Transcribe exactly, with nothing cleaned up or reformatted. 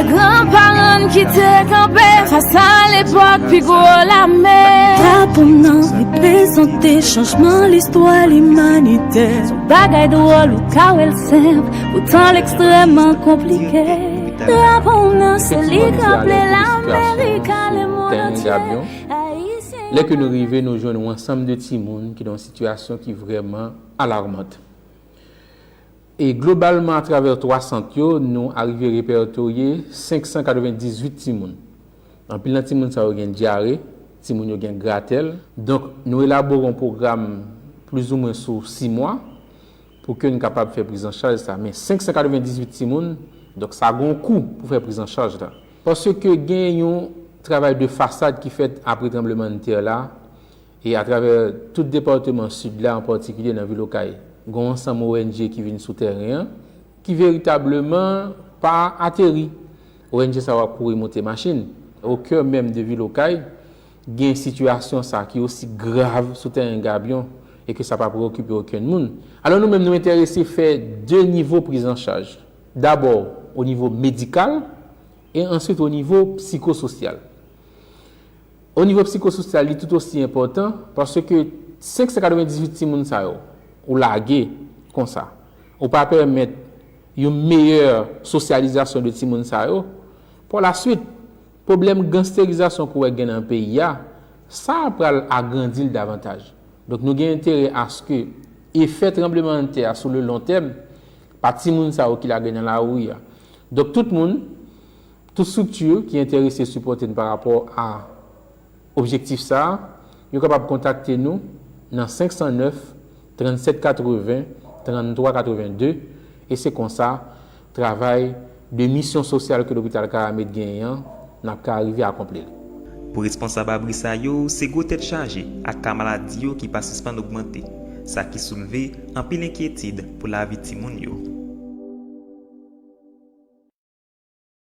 Granparan n ki te kanpe fas a lepòk pi gwo lame. Drapo m nan reprezante chanjman listwa limanite. Se yon bagay dwòl, ou ka wè l senp, poutan l ekstrèmman konplike. Drapo m nan se li k raple Lamerik a lemonn antye. Ayisyen. Lè ke nou rive, nou jwenn yon ansanm de timoun ki nan yon sitiyasyon ki vrèman alarmant. E globalman, atravè twa sant yo, nou arive repètoye senk san katrevendizuit timoun. Anpil nan timoun sa yo gen dyare, timoun yo gen gratèl. Donk, nou elabore yon pwogram plizoumwen sou sis mwa pou ke n kapab fè prizanchaj sa. Men senk san katrevendizuit timoun, donk sa gen yon kou pou fè prizanchaj la. Paske gen yon travay de fasad ki fèt apre tranblemanntè la, e atravè tout depatman Sid la, an patikilye nan vil Okay, gen yon ansanm O N G ki vin sou tèren an, ki veritableman pa ateri. O N G sa yo ap kouri monte machin. O kè menm de vil Okay, gen sitiyasyon sa ki osi grav sou tèren Gabyon e ke sa pa preokipe okenn moun. Alò, nou menm, nou enterese fè de nivo prizanchaj. Dabò, o nivo medikal e answit o nivo psikososyal. O nivo psikososyal, li tout osi enpòtan, paske senk san katrevendizuit timoun sa yo, ou lage konsa, ou pa pèmèt yon meyè sosyalizasyon de timoun sa yo, pa la swit, pwoblèm gansterizasyon ke w wè gen nan peyi a, sa pral agrandi l davantaj. Donk, nou gen enterè aske efè tranblemanntè a sou le lon tèm, pa timoun sa yo ki lage nan lari a. Donk, tout moun, tout strikti ki enterese sipòte n pa rapò a objektif sa a, yo kapab kontakte nou nan senk san nèf, trannsèt katreven, tranntwa katreven de, e se konsa, travay de misyon sosyal ke Lopital Karamèt genyen an, n ap ka rive akonpli l. Pou responsab abri sa yo, se gwo tèt chaje ak ka maladi yo ki pa sispann ogmante, sa ki soulve anpil enkyetid pou lavi timoun yo.